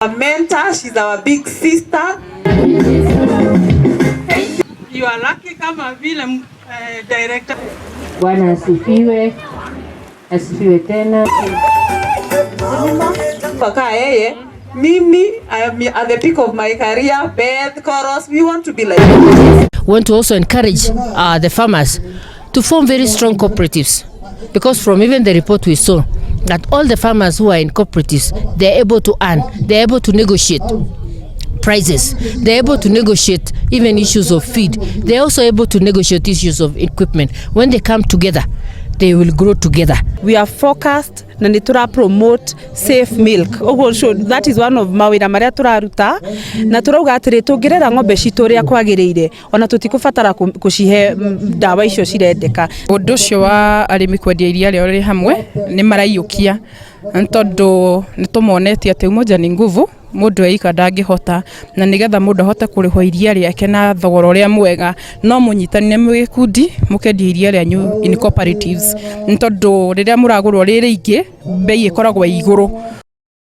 Our mentor, she's our big sister. You are lucky kama vile director. Bwana asifiwe, asifiwe tena. Paka yeye, mimi I am at the peak of my career, Beth, Koros, we want to be like We want to also encourage the farmers to form very strong cooperatives, because from even the report we saw that all the farmers who are in cooperatives, they're able to earn, they're able to negotiate prices, they're able to negotiate even issues of feed, they're also able to negotiate issues of equipment. When they come together, they will grow together. We are focused na nä tå ra promote safe milk. Ũguo that is one of mawĩra marĩa tũraruta, na tũrauga atĩrĩ, tũngĩrera ng'ombe citũ ũrĩa kwagĩrĩire, ona tũtikũbatara kũcihe ndawa icio cirendeka. Ũndũ ũcio wa arĩmi kwendia iria rĩao rĩ hamwe nĩ maraiyũkia, nĩ tondũ nĩ tũmonetie atĩ umoja ni nguvu. Mũndũ eika ndangĩhota, na nĩgetha mũndũ ahote kũrĩhwo iria rĩake na thogora ũrĩa mwega, no mũnyitanire mwĩ gĩkundi mũkendia iria rĩanyu in cooperatives, nĩ tondũ rĩrĩa mũragũrwo rĩ rĩingĩ, mbei ĩkoragwo ĩ igũrũ.